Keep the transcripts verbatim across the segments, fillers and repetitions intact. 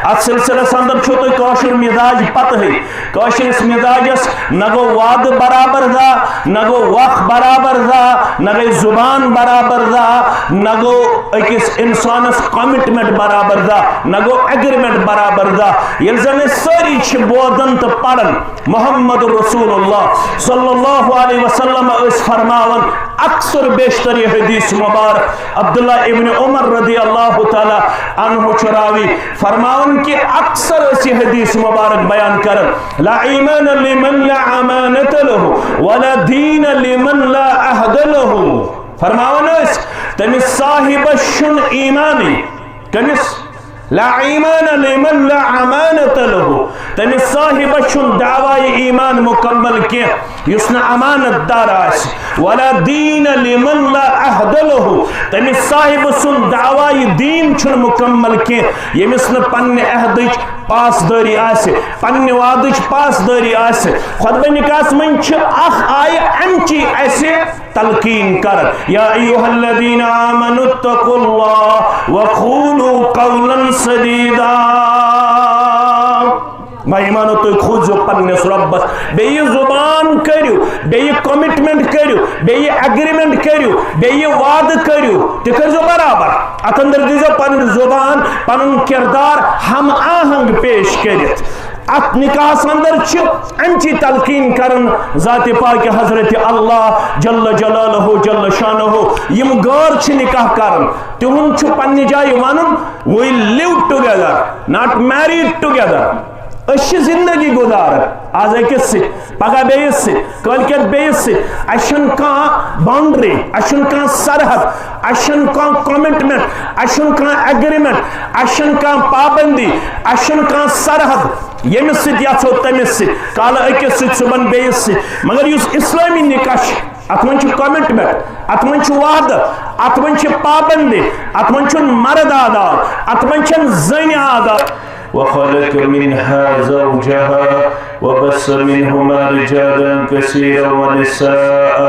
اتھ سلسلس اندر چھو تۄہہِ کٲشُر مزاج پتہٕے۔ کٲشرِس مزاجس نہ گوٚو وعدٕ برابر دا، نہ گوٚو وق برابر دا، نہ گٔے زبان برابر دا، نہ گوٚو أکِس انسانس کمٹمنٹ برابر دا، نہ گوٚو ایگریمنٹ برابر دا۔ ییٚلہِ زن أسۍ سٲری چھِ بوزان تہٕ پران، محمد رسول اللہ صلی اللہ علیہ وسلم ٲسۍ فرماوان، اکثر بیشتر یہ حدیث مبارک عبداللہ ابن عمر رضی اللہ تعالی عنہ چھُ راوی، فرماوان کہ اکثر ٲسۍ یہ حدیث مبارک بیان کران، لا ایمان لمن لا امانت له ولا دین لمن لا عہد له۔ فرماوان ٲسۍ، تٔمِس صاحبس چھُنہٕ ایمانٕے۔ کٔمِس؟ لا ایمان لمن لا امانت له۔ تٔمِس صاحبس چھُنہٕ دعوی ایمان مکمل کینٛہہ یُس نہٕ امانت دار آسہِ۔ ولا دین لمن لا عہد له۔ تٔمِس صاحبہٕ سُنٛد دعوی دین چھُنہٕ مکمل کینٛہہ ییٚمِس نہٕ پننہِ عہدٕچ پاسدٲری آسہِ، پننہِ وعدٕچ پاسدٲری آسہِ۔ خطبہ نکاحس منٛز چھِ اکھ آیہِ امچی اسہِ تلقین کران، یا ایھا الذین آمنوا اتقوا اللہ وقولوا قولا سدیدا۔ بے ایمانو، تُہۍ کھوٗژِو پننِس رۄبس، بیٚیہِ زُبان کٔرِو، بیٚیہِ کمٹمنٹ کٔرِو، بیٚیہِ ایگریمنٹ کٔرِو، بیٚیہِ وعدٕ کٔرِو، تہِ کٔرۍزیو برابر۔ اتھ اندر دیٖزیو پنٕنۍ زُبان، پنُن کردار ہم آہنگ پیش کٔرِتھ۔ اتھ نکاحس اندر چھِ امچی تلقین کران ذات پاک حضرت اللہ جل جلالہ جل شانہ۔ یِم غٲر چھِ نکاح کران، تِہُنٛد چھُ پننہِ جایہِ ونُن، we live together, not married together۔ أسۍ چھِ زندگی گُزاران، آز أکِس سۭتۍ، پگاہ بیٚیِس سۭتۍ، کٲلۍکٮ۪تھ بیٚیِس سۭتۍ۔ اَسہِ چھَنہٕ کانٛہہ باؤنڈری، اَسہِ چھُنہٕ کانٛہہ سرحد، اَسہِ چھُنہٕ کانٛہہ کمٹمنٹ، اَسہِ چھُنہٕ کانٛہہ ایگریمنٹ، اَسہِ چھَنہٕ کانٛہہ پابندی، اَسہِ چھُنہٕ کانٛہہ سرحد۔ ییٚمِس سۭتۍ یژھو تٔمِس سۭتۍ، کالہٕ أکِس سۭتۍ، صُبحن بیٚیِس سۭتۍ۔ مگر یُس اسلٲمی نکاح چھُ، اتھ منٛز چھُ کمٹمنٹ، اتھ منٛز چھُ وعدٕ، اتھ منٛز چھِ پابندی، اتھ منٛز چھُنہٕ مرد آزاد، اتھ منٛز چھَنہٕ زٔنۍ آزاد۔ وخلق منها زوجها وبث منهما رجالا كثيرا ونساء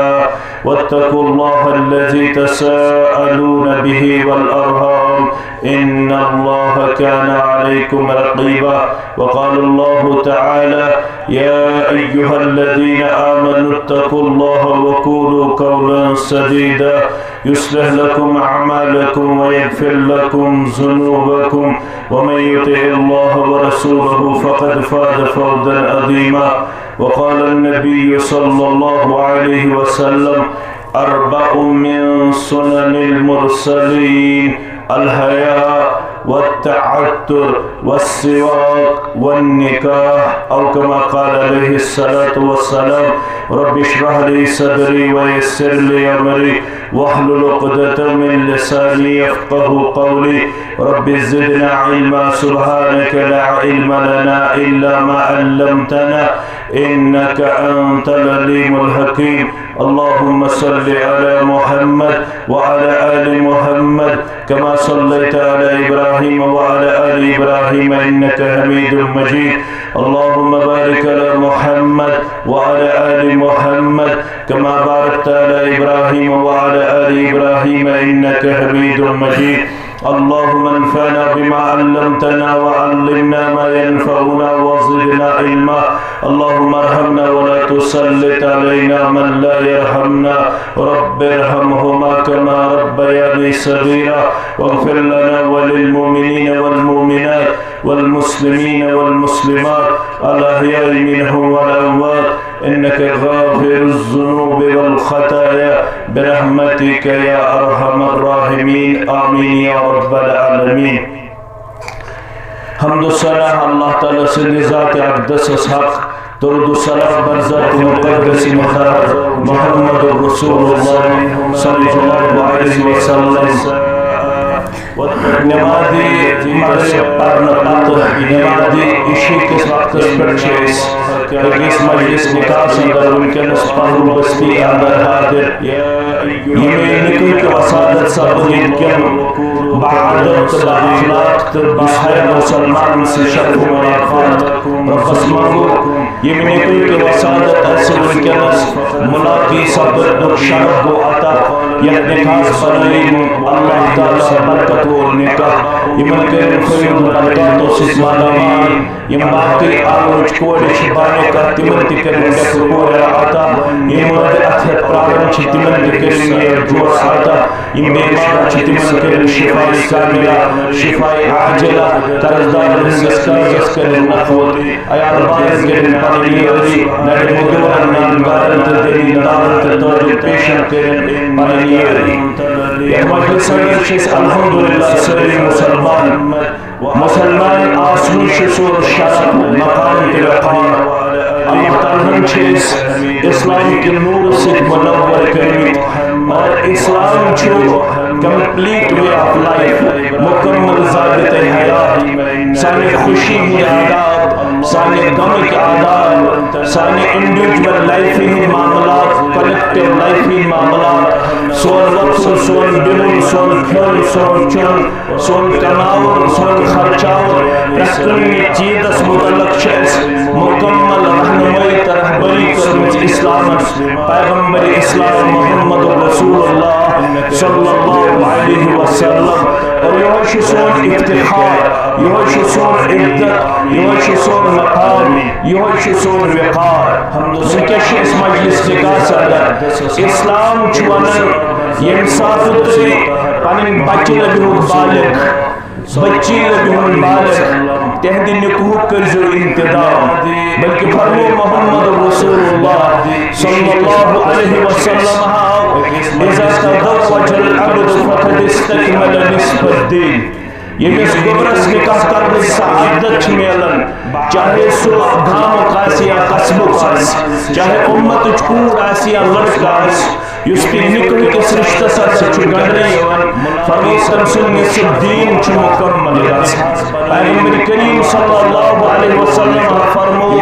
واتقوا الله الذي تساءلون به والأرحام إن الله كان عليكم رقيبا. وقال الله تعالى: يا أيها الذين آمنوا اتقوا الله وقولوا قولا سديدا يصلح لكم أعمالكم ويغفر لكم ذنوبكم ومن يطع الله ورسوله فقد فاز فوزا عظيما. وقال النبي صلى الله عليه وسلم: أربع من سنن المرسلين: الحياء والتعطر والسواك والنكاح، أو كما قال عليه الصلاة والسلام. رب اشرح لي صدري ويسر لي أمري واحلل عقدة من لساني يفقه قولي. رب زدنا علما، سبحانك لا علم لنا إلا ما علمتنا إنك أنت العليم الحكيم. اللهم صل على محمد وعلى آل محمد كما صليت على إبراهيم وعلى آل إبراهيم إنك حميد مجيد. اللهم بارك على محمد وعلى آل محمد كما باركت على إبراهيم وعلى آل إبراهيم إنك حميد مجيد. اللهم انفعنا بما علمتنا وعلمنا ما ينفعنا وزدنا علما. اللهم ارحمنا ولا تسلط علينا من لا يرحمنا. رب ارحمهما كما ربياني صغيرا. واغفر لنا وللمؤمنين والمؤمنات والمسلمين والمسلمات الأحياء منهم والأموات إنك غافر الذنوب والخطايا برحمتك يا أرحم الراحمين. آمين يا رب العالمين. حمد و ثنا اللہ تعالیٰ سٕنٛدِ ذات اقدسس حق، درود و سلام بر ذات مقدس مطہر محمد رسول اللہ صلی اللہ علیہ وسلم۔ نمازِ مغرب پرنہٕ پتہٕ نمازِ عشاء کِس وقتس پٮ۪ٹھ چھِ أسۍ أکِس مجلس نکاحس اندر وٕنکیٚنس پنُن بستی اندر حاضر۔ ییٚمہِ نکاح کہِ وسادت سبب ییٚتہِ کٮ۪ن باادب تہٕ بااخلاق تہٕ باحیا مسلمانن سۭتۍ شرف و ملاقات۔ رۄبس منٛگو ییٚمہِ نکاح کہِ وسادت اسہِ وٕنکیٚنس ملاقات سپدنُک شرف گوٚو عطا، یتھ نکاحس بنٲیِن اللہ تعالیٰ برکت وول نکاح، یِمن کٔرِن فٲیدٕ برکاتو سۭتۍ مالامال۔ یِم باقٕے آلوچ کورِ چھِ بانہِ کتھ، تِمن تہِ کٔرِن ڈٮ۪کہٕ کورِ عطا۔ یِم مٲلۍ اتھٕ ہٮ۪تھ پرٛاران چھِ، تِمن تہِ کٔرِن نیک جوڑ عطا۔ یِم بیمار چھِ، تِمن کٔرِن شفاء کاملہ، شفاء عاجلہ۔ قرض دارن ہٕنٛدِس قرضس کٔرِن نفوت، عیال بارن کٔرِن پنٕنۍ یٲری، نرِ مزدورن، نان گارن تہٕ دٔلیٖل دارن تہٕ تٲجر پیشن کٔرِن پنٕنۍ یٲری۔ یتھ مجلسس منٛز چھِ أسۍ الحمدللہ سٲری مسلمان۔ مسلمان آسُن چھُ سون شرف، مقام تہٕ وقار۔ اللہ تعالیٰ ہن چھِ أسۍ اسلام کہِ نوٗرٕ سۭتۍ منور کٔرمٕتۍ۔ اور اسلام چھُ complete way of life، مکمل ضابطۂ حیات۔ سانہِ خوشی ہٕنٛدۍ آداب، سانہِ غمٕکۍ آداب، سانہِ individual life ہٕنٛدۍ معاملات، collective life ہٕنٛدۍ معاملات، سون وۄتھُن، سون بِہُن، سون کھیوٚن، سون چیوٚن، سون کماوُن، سون خرچاوُن، پرٛٮ۪تھ کُنہِ چیٖزس مُتعلق چھِ اَسہِ مُکمل رہنمٲیی تہٕ رہبری کٔرمٕژ اِسلامن، پیغمبر اِسلام محمد رسول اللہ صلی اللہ علیہ وسلم۔ اور یِہوٚے چھُ سون افتخار، یِہوٚے چھُ سون عزت، یِہوٚے چھُ سون مقام، یِہوٚے چھُ سون وقار۔ وٕنکیٚس چھِ أسۍ مجلس نکاحس اندر۔ اسلام چھُ ونان، ییٚمہِ ساتہٕ تُہۍ پنٕنۍ بچہِ لٔبِو بالغ، بچی لٔبِو بالغ، تِہنٛدِ نکاحُک کٔرزیو انتظام۔ بلکہ فرمو محمد رسول اللہ صلی اللہ علیہ وسلم، اذا تزوج العبد فقد استكمل نصف الدين۔ ییٚمِس گوٚبرس نکاح کرنٕچ سعادت چھِ میلان، چاہے سُہ گامُک آسہِ یا قصبُک آسہِ، چاہے اُمتٕچ کوٗر آسہِ یا لڑکہٕ آسہِ، یُس تہِ نکاح کِس رشتس سۭتۍ چھُ گنڈنہٕ یِوان، فرموو تٔمۍ سُنٛد نصف دین چھُ مکمل گژھان۔ پیغمبر کریم صلی اللہ علیہ وسلم فرموو،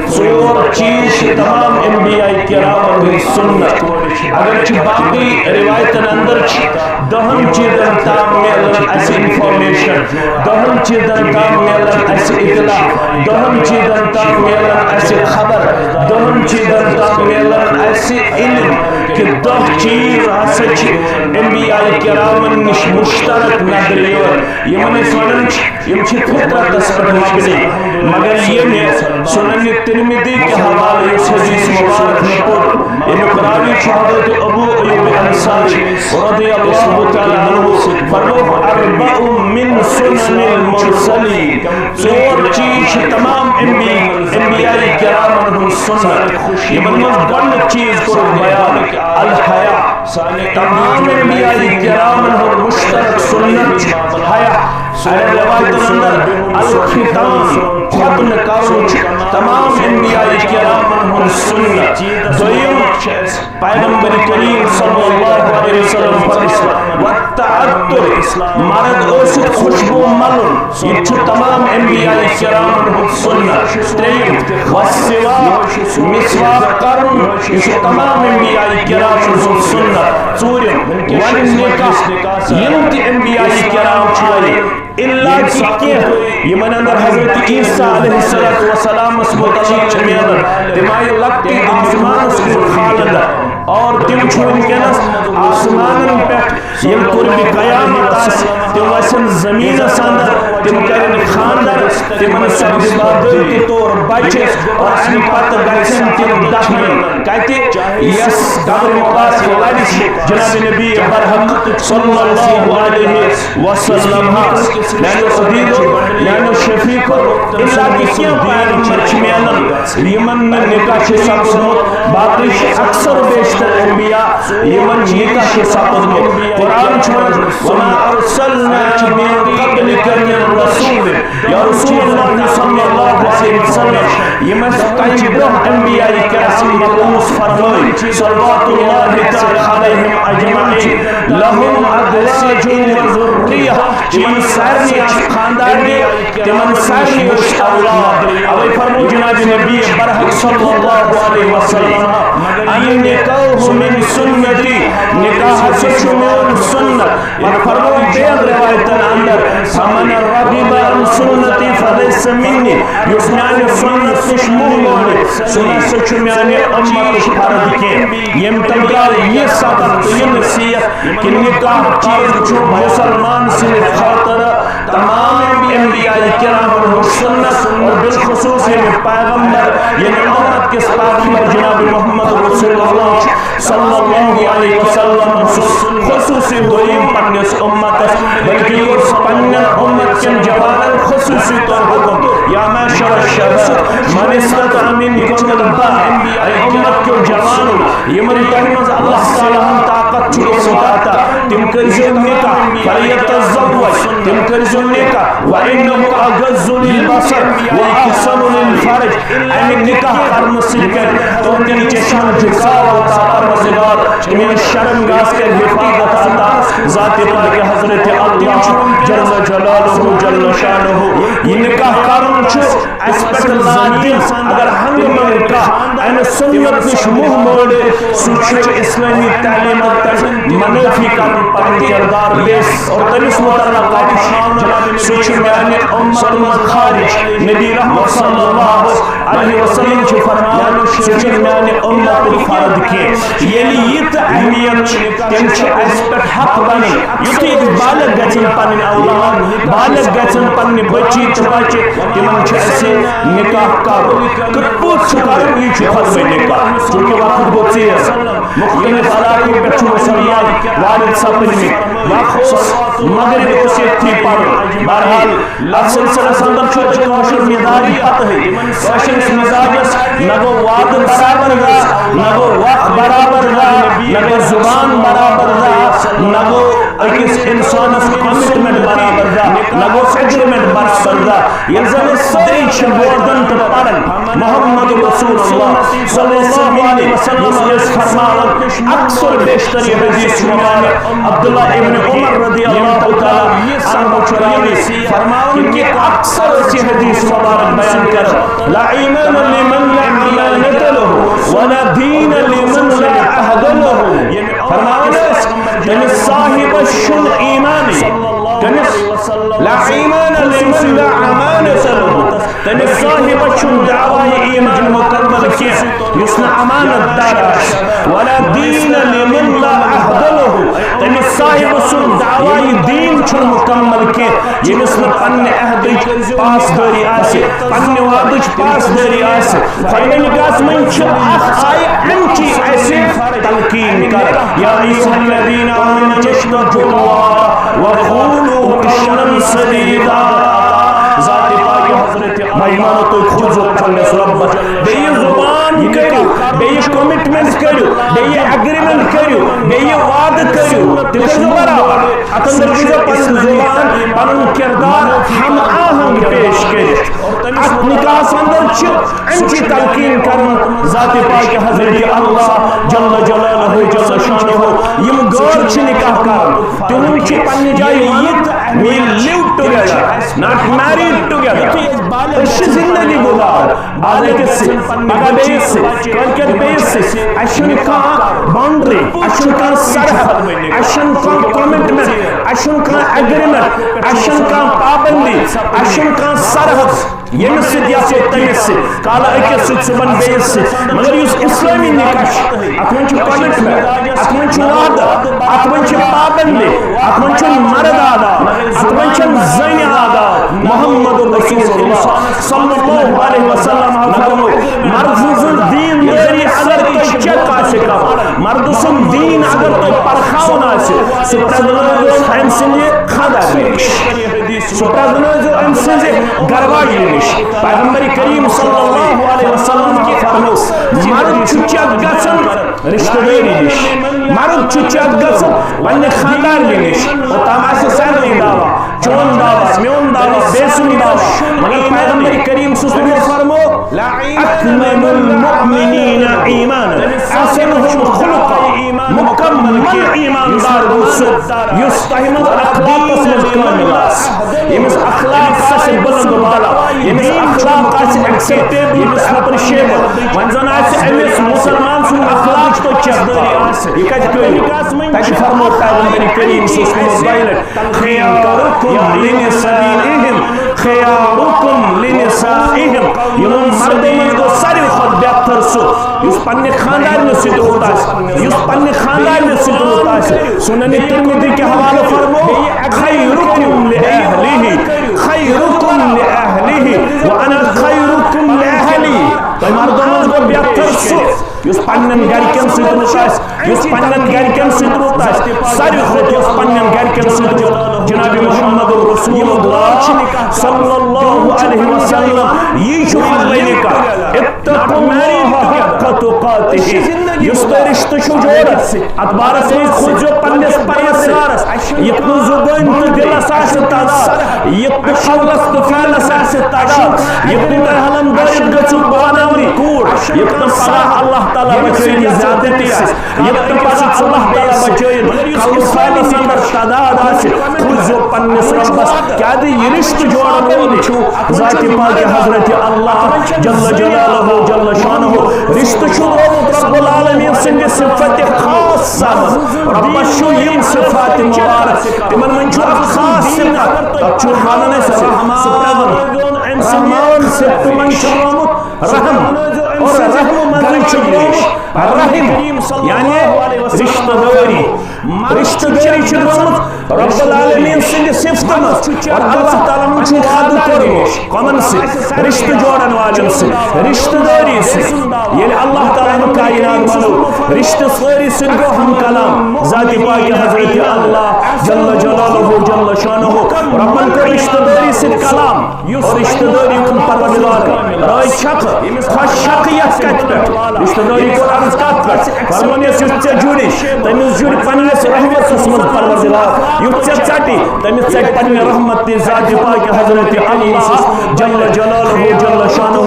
ژور چیز چھِ تمام انبیاء کرامن ہٕنٛز سنت۔ اگر چھِ باقی روایتن اندر چھِ دہن چیزن تام میلان اسہِ انفارمیشن، دہن چیزن تام میلان اسہِ اطلاع، دہن چیزن تام میلان اسہِ خبر، دہن چیزن تام میلان اسہِ علم، کہ دہ چیز ہسا چھِ انبیاء کرامن نِش مشترک نظر یِوان۔ یِمن أسۍ ونان چھِ، یِم چھِ فطرتس پٮ۪ٹھ مبنی، مگر ییٚمہِ سنن ترمذی کہِ حوالہٕ یُس حدیث مبارک مےٚ پوٚر، اَمیُک راوی چھُ حضرت ابو ایوب انصاری رضی اللہ تعالیٰ عنہ۔ فرموو، اربع من سنن المرسلین، ژور چیز چھِ تمام انبی-، انبیاء کرامن ہُنٛد سنت۔ یِمن منٛز گۄڈٕنیُک چیز کوٚرُکھ بیان، الحیا۔ تمام انبیاء کرامن ہُنٛد مشترک سنت چھُ حیا۔ سارے روایتن اندر الختان، ختنہٕ کرُن چھُ تمام انبیاء کرامن ہُنٛد سنت۔ دوٚیِم، پیغمبر کریم صلی اللہ علیہ وسلم فرموو، والتعطر، مرد ٲسِتھ خوشبو ملُن، یہِ چھُ تمام انبیاء کرامن ہُنٛد سنت۔ ترٛیٚیِم، والسواک، مسواک کرُن، یہِ چھُ تمام انبیاء کرامن ہُنٛد سنت۔ ژوٗرِم، والنکاح، یِم تہِ انبیاء کرام چھِ آمٕتۍ، الا کہِ کینٛہہ یِمن اندر حضرت عیسیٰ علیہ الصلوۃ والسلامس متعلق چھِ میلان، تِم آیہِ لۄکٹہِ آسمانس کُن کھالنہٕ، اور تِم چھِ وٕنکیٚنس آسمانن پٮ۪ٹھ۔ ییٚلہِ قربِ قیامت آسہِ، تِم وسن زمینس اندر، تِم کرن خاندر، تِمن سپدِ باضٲبطہٕ طور بچہِ، اور امہِ پتہٕ گژھن تِم دفن۔ کتہِ؟ یس قبر مبارک لرِ چھِ جناب نبی برحق صلی اللہ علیہ وسلم۔ میانیو عزیزو، میانیو شفیقو، الا کہِ کینٛہہ پیغمبر چھِ میلان، یِمن نہٕ نکاح چھُ سپدمُت، باقٕے چھِ اکثر و بیشتر انبیاء، یِمن نکاح چھُ سپدمُت۔ قرآن چھُ ونان، وما ارسلنا من قبلک من رسول۔ یا رسول اللہ صلی اللہ علیہ وسلم، یِم اَسہِ تۄہہِ برونٛہہ انبیاء کرام مبعوث فرمٲے، صلوات اللہ تعالیٰ علیہم اجمعین، لہم ازواج و ذریہ، یِمن سارنٕے آسہِ خاندارنہِ، تِمن سارنٕے اوس اولاد۔ اوے فرموو جناب نبی برحق صلی اللہ علیہ وسلم، النکاح من سنتی، نکاح ہسا چھُ میون سنت۔ اور فرموو بیٚیَن روایتن اندر، فمن رغب عن سنتی فلیس سمینی، یُس میانہِ سنت نِش منہ موڑِ، سُہ نہ سا چھُ میانہِ امتُک فرد کینٛہہ۔ ییٚمہِ تل درٛاو یہِ سبق تہٕ یہِ نصیحت کہِ نکاح چیٖز چھُ مسلمان سٕنٛدِ خٲطرٕ تمام انبیاء کرامن ہٕنٛز سنت، اور بالخصوص ییٚمہِ پیغمبر، ییٚمہِ امت کِس پیغمبر جناب محمد رسول اللہ صلی اللہ علیہ وسلم سُنٛد خصوصی حکم پننِس امتس، بلکہ یہِ اوس پننٮ۪ن امت کٮ۪ن جوانن خصوصی طور حکم، یا معشر الشباب من استطاع منکم الباء، اے امت کیو جوانو، یِمن تۄہہِ منٛز اللہ تعالیٰ ہن طاقت چھُ کوٚرمُت عطا، تِم کٔرزیو نکاح، فلیتزوج، تِم کٔرزیو نکاح، وانہ اغض للبصر واحسن للفرج، امہِ نکاح کرنہٕ سۭتۍ کر تِہنٛدٮ۪ن چشمن جھکاو عطا پروردگار، تِمن شرم گاہ کر حفاظت عطا ذات پاک حضرت اللہ جل جلالہ جل شانہ۔ یہِ نکاح کرُن چھُ اسہِ پٮ۪ٹھ لازم، اگر ہنگہٕ منگہٕ کانٛہہ امہِ سنت نِش منہ موڑِ، سُہ چھُ اسلٲمی تعلیمن پٮ۪ٹھ منٲفی کرُن پنُن کردار پیش اور تٔمِس متعلق کتھ ہاونہٕ، سُہ چھُ میانہِ امت منٛز خارج۔ نبی رحمت صلی اللہ علیہ وسلم چھُ فرماوان، سُہ چھُ میانہِ امتُک فرد کینٛہہ۔ ییٚلہِ یہِ تہٕ اہمیت چھِ، تیٚلہِ چھِ اَسہِ پٮ۪ٹھ حق بنان، یُتھُے أسۍ بالغ گژھن پنٕنۍ اولاد، بالغ گژھن پنٕنۍ بچی تہٕ بچہِ، تِمن چھُ اَسہِ نکاح کرُن۔ کِتھ پٲٹھۍ چھُ کرُن، یہِ چھُ خطبہ نکاح۔ چونکہ وقت گوٚو ژیر، مختلف علاقو پٮ۪ٹھ چھِ مسلمان وارد سپدمٕتۍ، وقت اوس، مغرب اوس ییٚتھی پرُن۔ بہرحال، اتھ سلسلس اندر چھُ کٲشُر مزاج پتہٕے۔ کٲشرِس مزاجس نہ گوٚو وعدٕ برابر زا، نہ گوٚو وقت برابر زا، نہ گوٚو زبان برابر زا، نہ گوٚو أکِس انسانس commitment برابر زا، نہ گوٚو agreement برابر زا۔ ییٚلہِ زن أسۍ سٲری چھِ بوزان تہٕ پران، محمد رسول اللہ صلی اللہ علیہ وسلم ٲسۍ فرماوان، اکثر بیشتر یہِ حدیث چھُ میانہِ عبداللہ ابن عمر رضی اللہ تعالیٰ عنہ چھُ راوی، فرماوان کہ اکثر ٲسۍ یہِ حدیث مبارک بیان کران، لا ایمان لمن لا امانت له ولا دین لمن لا عہد له۔ فرماوان ٲسۍ، تٔمِس صاحبس چھُنہٕ ایمانٕے، تٔمِس لا ایمان لمن لا امانت له۔ تٔمِس صاحبس چھُنہٕ دعویٰ ایمان مکمل کینٛہہ، یُس نہٕ امانت دار آسہِ۔ ولا دین لمن لا عہد له۔ تٔمِس صاحبس سُنٛد دعویٰ دین چھُنہٕ مکمل کینٛہہ، ییٚمِس نہٕ پننہِ عہدٕچ پاسدٲری آسہِ، پننہِ وعدٕچ پاسدٲری آسہِ۔ فائنل گاس منٛز چھِ اکھ آیہِ اَمچی اَسہِ تلقین کر، یا ایھا الذین آمنوا اتقوا اللہ وقولوا قولا سدیدا۔ ذات پاک حضرت، مہمانو، تُہۍ کھوٗژِو پننِس رۄبس، بیٚیہِ زُبان کٔرِو، بیٚیہِ commitment کٔرِو، بیٚیہِ agreement کٔرِو، بیٚیہِ وعدٕ کٔرِو، تہِ کٔرِو برابر۔ اتھ اندر دیٖزیو پنٕنۍ زُبان، پنُن کردار ہم آہنگ پیش کٔرِتھ۔ اتھ نکاحس اندر چھِ اَمچی تلقین کران ذات پاک حضرت اللہ جل جلالہ جل شانہ۔ یِم غٲر چھِ نکاح کران، تِہُنٛد چھُ پننہِ جایہِ یہِ تہٕ we live together, not married together۔ أسۍ چھِ زندگی گُزاران۔ آز أکِس سۭتۍ، پگاہ بیٚیِس سۭتۍ، کٲلۍکٮ۪تھ بیٚیِس سۭتۍ۔ اَسہِ چھُنہٕ کانٛہہ boundary، اَسہِ چھُنہٕ کانٛہہ سرحد، اَسہِ چھُنہٕ کانٛہہ commitment، اَسہِ چھُنہٕ کانٛہہ agreement، اَسہِ چھُنہٕ کانٛہہ پابندی، اَسہِ چھُنہٕ کانٛہہ سرحد۔ ییٚمِس سۭتۍ یَژھو تٔمِس سۭتۍ، کالہٕ أکِس سۭتۍ، صُبحن بیٚیِس سۭتۍ۔ مگر یُس اِسلٲمی نِکاح چھُ، اَتھ منٛز چھُ commitment، اَتھ منٛز چھُ وعدٕ، اَتھ منٛز چھِ پابندی، اَتھ منٛز چھُنہٕ مرد آزاد، اَتھ منٛز چھَنہٕ زٔنۍ آزاد۔ محمد رسول اللہ صلی اللہ علیہ وسلم فرموو، مرد سٕنٛز دیندٲری اگر تۄہہِ check آسہِ کرُن، مردٕ سُنٛد دیٖن اگر تۄہہِ پرکھاوُن آسہِ، سُہ پرٛزنٲوِو أمۍ سٕنٛدِ خانٛدارنہِ نِش، سُہ پرٛزنٲوِو أمۍ سٕنٛزِ گرٕ واجنہِ نِش۔ پیغمبر کریم صلی اللہ علیہ وسلم فرموو، مرد چھُ check گژھان رشتہٕ دٲری نِش، مرد چھُ check گژھان پننہِ خانٛدارنہِ نِش۔ اوٚتام آسہِ سارنٕے دعویٰ، چون دعویٰ، میون دعویٰ، بیٚیہِ سُنٛد دعویٰ، مگر پیغمبر کریم صلی اللہ علیہ وسلم فرموو، اکمل المؤمنین ایمانا، احسنهم خلقا، مکمل ایماندار گوٚو سُہ، یُس تۄہہِ منٛز اخلاقس منٛز کٲمل آسہِ، ییٚمِس اخلاق آسہِ بلند و بالا، ییٚمِس اخلاق آسہِ سۭتۍ پے بہٕ ییٚمِس نہٕ پرٛژھے بہٕ۔ وۄنۍ زن آسہِ أمِس مُسلمان سُنٛد اخلاق تہٕ چیزدٲری آسہِ۔ یہِ کتہِ گٔے؟ تتہِ فرموو پیغمبر کریم صلی اللہ علیہ وسلم دۄیہِ لٹہِ، "خیارکم لنسائہم، خیارکم لنسائہم۔" یِمن مردو منٛز گوٚو ساروی کھۄتہٕ بہتر سُہ، یُس پننہِ خاندارنہِ سۭتۍ رُت آسہِ، یُس پننہِ خاندارنہِ سۭتۍ رُت آسہِ۔ سنن ترمذی کہِ حوالہٕ فرموو، "خیرکم لأہلہ، خیرکم لأہلہ، وانا خیرکم لأہلی۔" تۄہہِ مردو منٛز گوٚو بہتر سُہ، یُس پننٮ۪ن گرِکٮ۪ن سۭتۍ رُت آسہِ، یُس پننٮ۪ن گرِکٮ۪ن سۭتۍ رُت آسہِ، ساروی کھۄتہٕ یُس پننٮ۪ن گرِکٮ۪ن سۭتۍ رُت۔ جناب محمد رسول اللہ صلی اللہ علیہ وسلم، یی چھُ خطبہ نکاح۔ اتقوا اللہ حق تقاته۔ یُس تۄہہِ رشتہٕ چھُو جوڑان، اتھ بارس منٛز کھوٗژِو پننِس پروردگارس۔ یِتھ نہٕ زُبٲنۍ تہٕ دِلس آسہِ تضاد، یِتھ نہٕ قولس تہٕ فعلس آسہِ تضاد، یِتھ نہٕ تۄہہِ علم دٲرِتھ گٔژھِو باناونہِ کوٗر، یِتھ نہٕ پگاہ اللہ تعالیٰ بچٲیِن زیادتی آسہِ، یِتھ نہٕ پگاہ اللہ تعالیٰ بچٲیِن کلہٕ فعلس اندر تضاد آسہِ، کھوٗژِو پننِس رۄبس، کیازِ یہِ رشتہٕ جوڑن وول چھُ ذاتِ پاکِ حضرت اللہ جل جلالہ جل شانہ۔ رشتہٕ چھُ ترٛوومُت رب العالمین سٕنٛدِ صفت خاصہ منٛز۔ رۄبس چھُ یِم صفات مبارک، تِمن منٛز چھُ اکھ خاص صفت، تتھ چھُ ونان أسۍ رحمان۔ رحمان صفت منٛز چھُ آمُت رحم، اور رحم منٛز چھُ یہِ رحم، یعنی رشتہٕ دٲری۔ رشتہٕ دٲری چھِ گٔمٕژ رب العالمین سٕنٛدِ صفتہٕ منٛز، اور اللہ تعالیٰ ہن چھُ وعدٕ کوٚرمُت کمن سۭتۍ؟ رشتہٕ جوڑن والٮ۪ن سۭتۍ، رشتہٕ دٲری سۭتۍ۔ ییٚلہِ اللہ تعالیٰ ہن کائنات بنوو، رشتہٕ سٲری سۭتۍ گوٚو ہم کلام ذاتِ پاکِ حضرت اللہ جل جلالہ جل شانہ۔ ربن کوٚر رشتہٕ دٲری سۭتۍ کلام۔ یُس رشتہٕ دٲری ہُنٛد پروردگار رٲضۍ چھکھ، خۄش چھکھ یتھ کتھِ پٮ۪ٹھ؟ رشتہٕ دٲری کوٚر عرض کتھ پٮ۪ٹھ؟ فرموونس، یُس ژےٚ جُڑِ، تٔمِس جُڑِ پننِس رحمتس منٛز پروردگار۔ یُس ژےٚ ژٹہِ، تٔمِس ژٹہِ پننہِ رحمت تہِ ذاتِ پاکِ حضرت اللہ جل جلالہ جل شانہ۔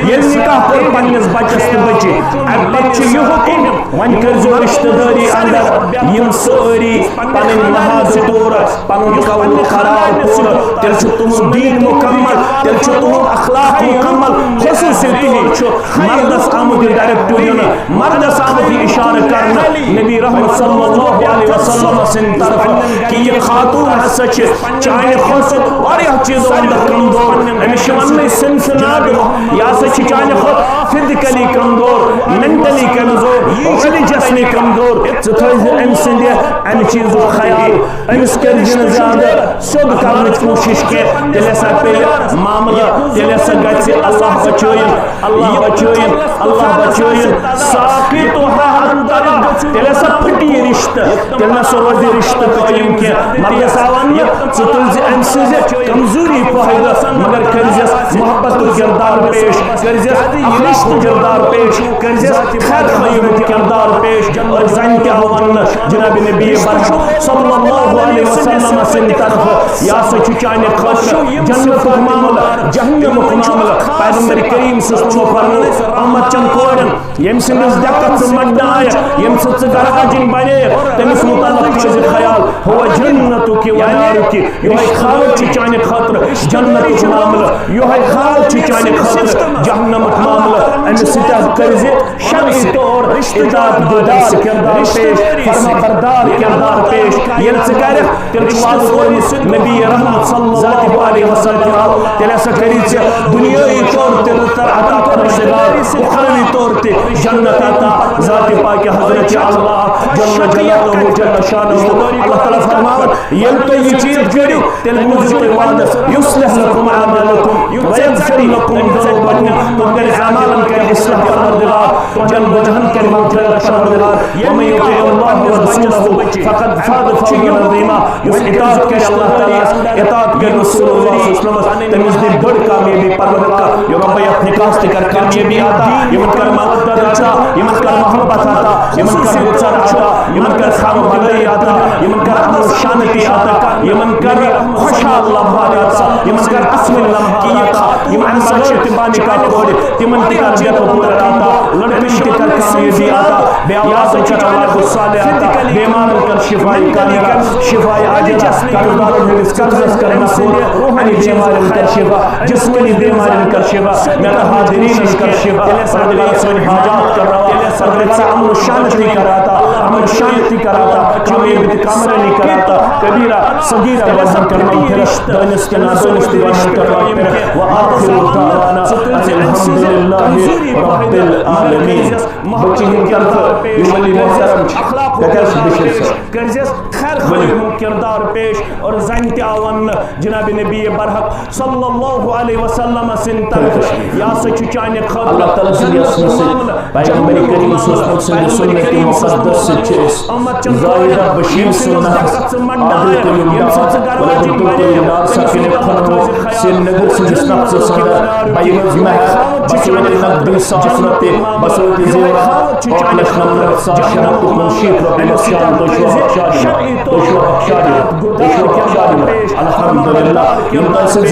ییٚلہِ نکاح کوٚر پننِس بچس تہٕ بچہِ، امہِ پتہٕ چھُ یہِ حکم، وۄنۍ کٔرۍزیو رشتہٕ دٲری اندر یِم سٲری پنٕنۍ محادٕ پوٗرٕ، پنُن قول قرار پوٗرٕ، تیٚلہِ چھُ تُہُنٛد دیٖن مُکمل، تیٚلہِ چھُ تُہُنٛد اخلاق مُکمل۔ خصوٗصی طور چھُ مردس آمُت یہِ ڈائریکٹو دِنہٕ، مردس آمُت یہِ اشارٕ کرنہٕ نبی رحمت صلی اللہ علیہ وسلم سٕنٛدِ طرفہٕ کہِ یہِ خاتون ہسا چھِ چانہِ کھۄتہٕ واریاہ چیٖزو اندر کمزور۔ أمِس چھِ وننٕے صنفِ نادر، یہِ ہسا چھِ چانہِ کھۄتہٕ فزیکلی کمزور، مینٹلی کمزور، ریلیجسلی کمزور۔ ژٕ تھٲیزِ أمۍ سٕنٛدِ امہِ چیٖزُک خیال۔ أمِس کٔرۍ زِ نہٕ زیادٕ سیوٚد کرنٕچ کوٗشِش کینٛہہ، تیٚلہِ ہسا پیٚیہِ معاملہٕ، تیٚلہِ ہسا گژھِ اللہ بچٲیِن، اللہ بچٲیِن، اللہ بچٲیِن۔ ساقطها انطلق، تیٚلہِ ہسا پھٕٹہِ یہِ رشتہٕ، تیٚلہِ نہ سا روزِ رشتہٕ قٲیِم کینٛہہ۔ مگر گژھِ ہا وننہٕ، ژٕ تُلزِ أمۍ سٕنٛزِ کمزوری فٲیدٕ، مگر کٔرزٮ۪س محبتُک کردار پیش، کٔرزٮ۪س اخلاقُک کردار پیش، کٔرزٮ۪س خیر خواہی ہُنٛد کردار پیش۔ اور زن تہِ آو وننہٕ جناب نبی برحق صلی اللہ علیہ وسلم سٕنٛدِ طرفہٕ، یہِ ہسا چھُ چانہِ خٲطرٕ جنتُک معاملہٕ، جہنمُک معاملہٕ۔ پیغمبر کریم صلی اللہ علیہ وسلم فرموو، اُمت چٮ۪ن کورٮ۪ن، ییٚمہِ سٕنٛدِس دٮ۪کَس ژٕ مَٹنہٕ آیَکھ، ییٚمہِ سۭتۍ ژٕ گرٕ اَجِنۍ بَنے، تٔمِس مُتعلِق تھٲوزِ خیال، "هو جنتُک و نارُک"، یِہوٚے خاوٕر چھِ چانہِ خٲطرٕ جنتُک معاملہٕ، یِہوٚے خاوٕر چھِ چانہِ خٲطرٕ جہنمُک معاملہٕ۔ أمِس سۭتۍ حظ کٔرزِ شرعی طور اطاعت گُزار کردار پیش، فرما بردار کردار پیش۔ ییٚلہِ ژٕ کرکھ، تیٚلہِ چھُ وعدٕ کوٚرمُت نبی رحمت صلی اللہ علیہ وسلم، تیٚلہِ ہسا کٔرِو ژےٚ دُنیٲیی طور تہِ رٕژر عطا پروردگار، اُخروی طور تہِ جنت عطا ذاتِ پاکِ حضرت اللہ جل جلالہ جل شانہ۔ اللہ تعالیٰ فرماوان، ییٚلہِ تُہۍ یہِ چیٖز کٔرِو، تیٚلہِ بوٗزِو تُہۍ وعدٕ، یصلح لکم اعمالکم ویغفر لکم ذنوبکم، تُہٕنٛدٮ۪ن اعمالن کرِ اصلاح پروردگار، تُہٕنٛدٮ۪ن گۄناہن کرِ مغفرت پروردگار۔ ومن یطع اللہ ورسولہ فقد فاز فوزا عظیما۔ یُس اطاعت کرِ اللہ تعالیٰ ہس، اطاعت کرِ رسول اللہ صلی اللہ علیہ وسلمس، تٔمِس دِ بٔڑ کامیٲبی پروردگار۔ یا رب، یتھ نکاحس تہِ کر کامیٲبی عطا، یِمن کر مودت عطا، یِمن کر محبت عطا، یِمن کر رٕژر عطا، یِمن کر خانہ دلٲیی عطا، یِمن کر امن شانتی عطا، یِمن کر خۄشحال لمحات عطا، یِمن کر اصل لمحات عطا، یِم امہِ اگر تہِ پانہٕ نکاح کورِ، تِمن تہِ کر بے قبول عطا، لڑکن تہِ کر کامیٲبی عطا، بے اولادن کر اولاد صالح عطا، بیمارن کر شفاء کاملہ، شفاء عاجلہ، قرض دارن ہٕنٛدِس قرضس کر نکھوٹ، روحانی بیمارن کر شفا، جسمانی بیمارن کر شفا، میرا حاضرین کر شفا، پروردگار سٲنۍ حاجات کر روا، پروردگار امن و شانتی کر عطا، امن و شانتی کر عطا، کامیابی تہٕ کامرٲنی کر عطا، کبیرہ صغیرہ گناہن کر مغفرت، دٲنِس تہٕ نادٲنِس تہٕ گناہن کر مغفرت۔ وآخر دعوانا ان الحمد للہ رب العالمین۔ بچی ہٕنٛدۍ طرفہٕ یِم ولی محترم چھِ، تَتہِ حظ چھِ بشیر صٲب۔ کٔرزٮ۪س خیر خواہی ہُنٛد کردار پیش اور زنہِ تہِ آو وننہٕ جناب نبی برحق صلی اللہ علیہ وسلم سٕنٛدِ طرفہٕ۔ یہِ ہسا چھُ چانہِ خٲطرٕ اللہ تعالیٰ سٕنٛدِ یژھنہٕ سۭتۍ معاملہٕ۔ پیغمبر کریم صلی اللہ علیہ وسلم سٕنٛدِ سنت مقدس سۭتۍ چھِ أسۍ زاہدہ بشیر سُنٛد نفس عادل تہٕ یِم ڈار، ولد عبدالکریم ڈار صاحب کِنۍ کھنو سرینگر سٕنٛدِس نفسس اندر بَیہِ ہٕنٛز مہر، بصورت نقدی ساس رۄپیہِ، بصورت زیورات، ٲٹھ لچھ نَمنَمَتھ ساس شےٚ ہَتھ تہٕ کُنشیٖتھ رۄپیہِ نۄقصان۔ تُہۍ چھِوا بخشان؟ تُہۍ چھِوا بخشان؟ تُہۍ چھِوا بخشان؟ الحمدللہ۔ یِم تۄہہِ سۭتۍ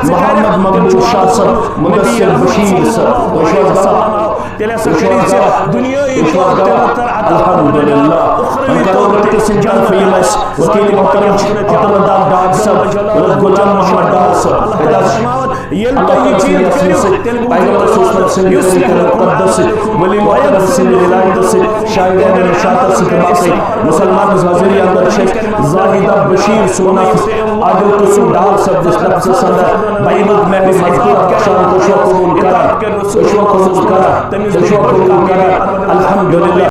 زِ محمد مقبول شاہ صٲب، مدثر بشیر صٲب، تُہۍ چھِوا بخشان؟ تیٚلہِ ہسا کٔرِو ژےٚ دُنیٲیی طور تہِ رٕژر عطا۔ الحمدللہ۔ وۄنۍ کرو لڑکہٕ سٕنٛدِ طرفہٕ یِم اَسہِ وکیل محترم چھِ، عبداللہ ڈار صٲب، غلام محمد ڈار صٲب۔ ییٚلہِ تۄہہِ یہِ چیٖز کٔرِو، تیٚلہِ بوٗزِو پیغمبر صلی اللہ علیہ وسلم یُس مہربان ولی محترم سٕنٛدِ ولایتہٕ سۭتۍ، شاعر نشاطس سۭتۍ باقٕے مسلمان حاضری اندر چھِ زاہدہ بشیر سُنٛد نفس عادل قسم ڈار صٲب دِس نفسس اندر بَیہِ ہٕنٛز مہر مذکور بخشان۔ تُہۍ چھِوا قبول کران؟ تُہۍ چھِوا قبول کران؟ تُہۍ چھِوا قبول کران؟ الحمدللہ۔